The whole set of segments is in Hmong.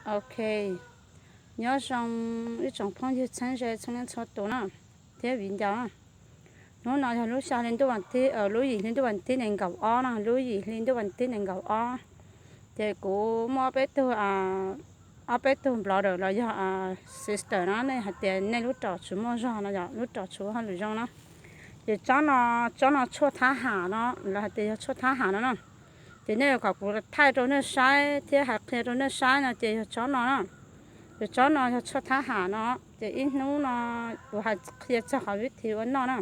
Ok, nyob zoo ib tsoom phooj ywg txheeb ze txhua leej txhua tus na, thiab viv ncaus na. Hnub no yog lub xya hli ntuj vas thib, lub yim hli ntuj vas thib nees nkaum ob na, lub yim hli ntuj vas thib nees nkaum ob. Ces kuv muaj ob peb tug, ob peb tug brother los yog sister na, nej hais tias nej lub raum tsis muaj zog no yog lub raum tsis ua hauj lwm zoo na. Ces tsob no, tsob no tshuaj thab ham no, lawv hais tias yog tshuaj thab ham no na. Ces nej yuav kom kuv thaij rau nej saib thiab hais qhia rau nej saib no ces yog tsob no na. Ces tsob no yog tshuaj thab ham no, ces ib hnub no kuv hais qhia txog qhov vib thi ua noj na.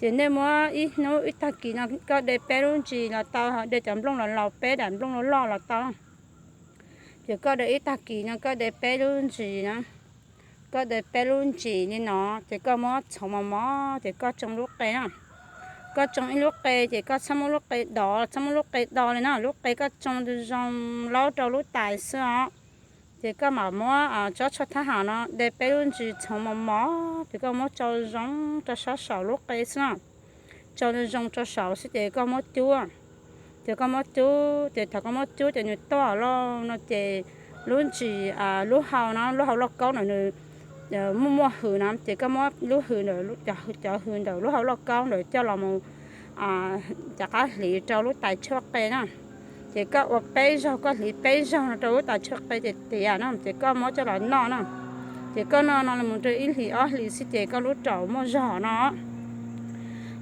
Ces nej muab ib hnub ib tag kis no koj de peb lub ntsis los tau, de cov nplooj los laus peb daim nplooj loj loj los tau. Ces koj de ib tag kis no koj de peb lub ntsis na, koj de peb lub ntsis li no, ces koj muab txhoov mos mos ces koj tsoo lub qe na. Koj tsoo ib lub qe ces koj txhob muab lub qe dov, txhob muab lub qe do li na, lub qe koj tsoo zoo laub rau lub tais xwb os. Ces koj mam muab tsob tshuaj thab ham no de peb lub ntsis txhoov mos mos ces koj muab tsoo zoo rau sab saum lub qe xwb na. Tsoo zoo rau saum xwb ces koj muab cub. Ces koj muab cub ces thaum koj muab cub ces nws tuaj lawm no ces lub ntsis, lub hau no, lub hau lauj kaub ntawd nws muaj muaj hws no ces koj muab lub hws ntawd, cov hws ntawm lub hau lauj kaub ntawd coj los mus rov qab hliv rau lub tais tshuaj qe na. Ces koj ua peb zaug, koj hliv peb zaug no rau lub tais tshuaj qe ces tiav na, ces koj muab coj los noj na. Ces koj noj no mus rau ib hlis ob hlis xwb ces koj lub raum muaj zog no.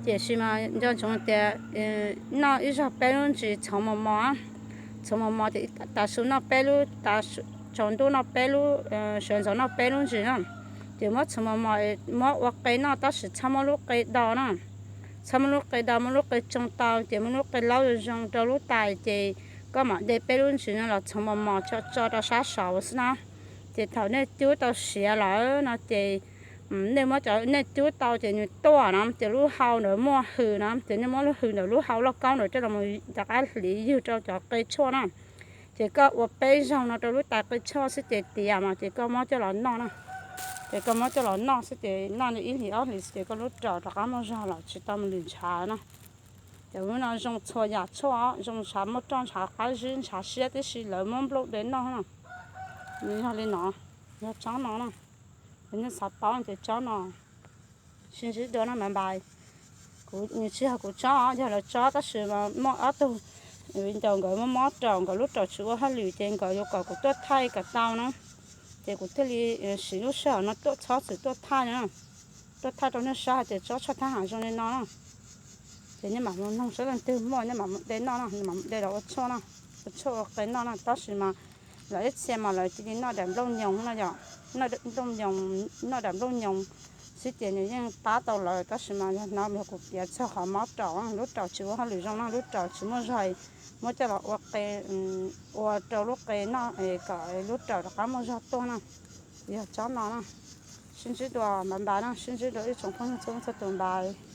Tiam sis mas nco ntsoov tias noj ib zaug peb lub ntsis txhoov mos mos, txhoov mos mos ces tav su noj peb lub, tsaus ntuj noj peb lub, sawv ntxov noj peb lub ntsis na. Ces muab txhoov mos mos, muab ua qe noj tab sis txhob muab lub qe do na. Txhob muab lub qe do, muab lub qe tsoo tau ces muab lub qe laub zoo zoo rau lub tais ces koj mam de peb lub ntsis no los txhoov mos mos tso rau sab saud xwb na. Ces thaum nej cub tau siav lawm no ces nej muab cov, nej cub tau ces nws tuaj no ces lub hau ntawd muaj hws no ces nej muab lub hws ntawm lub hau lauj kaub ntawd coj los rov qab hliv ywg rau cov qe tshuaj na. Ces koj ua peb zaug no rau lub tais qe tshuaj xwb ces tiav mas ces koj muab coj los noj na. Ces koj muab coj los noj xwb ces noj li ib hlis ob hlis xwb ces koj lub raum rov qab muaj zog lawm tsis tau mus lwm ntshav na. Ces lub no zoo txhua yam tshuaj, zoo ntshav muaj roj, ntshav qab zib, ntshav siab tib si lawv muab nplooj de noj na. Nws yog li no, yog tsob no na. Ces nej xav paub ces tsob no. Sib ntsib dua no mas npais. Kuv, nws tsis yog kuv tsob, yog lawv tsob tab sis muaj ob tug viv ncaus nkawd mob mob raum, nkawd lub raum tsis ua hauj lwm ces nkawd yuav kom kuv tuaj thaij kom tau na. Ces kuv thiaj li siv lub sij hawm no tuaj txhob txwm tuaj thaij na. Tuaj thaij rau nej saib hais tias tsob tshuaj thab ham zoo li no na. Ces nej mam mus noog saib leej twg muaj nej mam mus de noj na, nej mam mus de los ua tshuaj na, ua tshuaj ua qe noj na. Tab sis mas lawv ib txhia mas lawv cia li noj daim nplooj nyoos no yom, nplooj nyoos, noj daim nplooj nyoos xwb ces nws yeej pab tau lawv. Tab sis mas yog no yog kuv piav txog qhov mob raum, lub raum tsis ua hauj lwm zoo no, lub raum tsis muaj zog, muab coj los ua qe, ua rau lub qe noj kom lub raum rov qab muaj zog tuaj na. Yog tsob no na. Sib ntsib dua, npais npais na, sib ntsib dua ib tsoom phooj ywg txhua leej txhua tus, npais.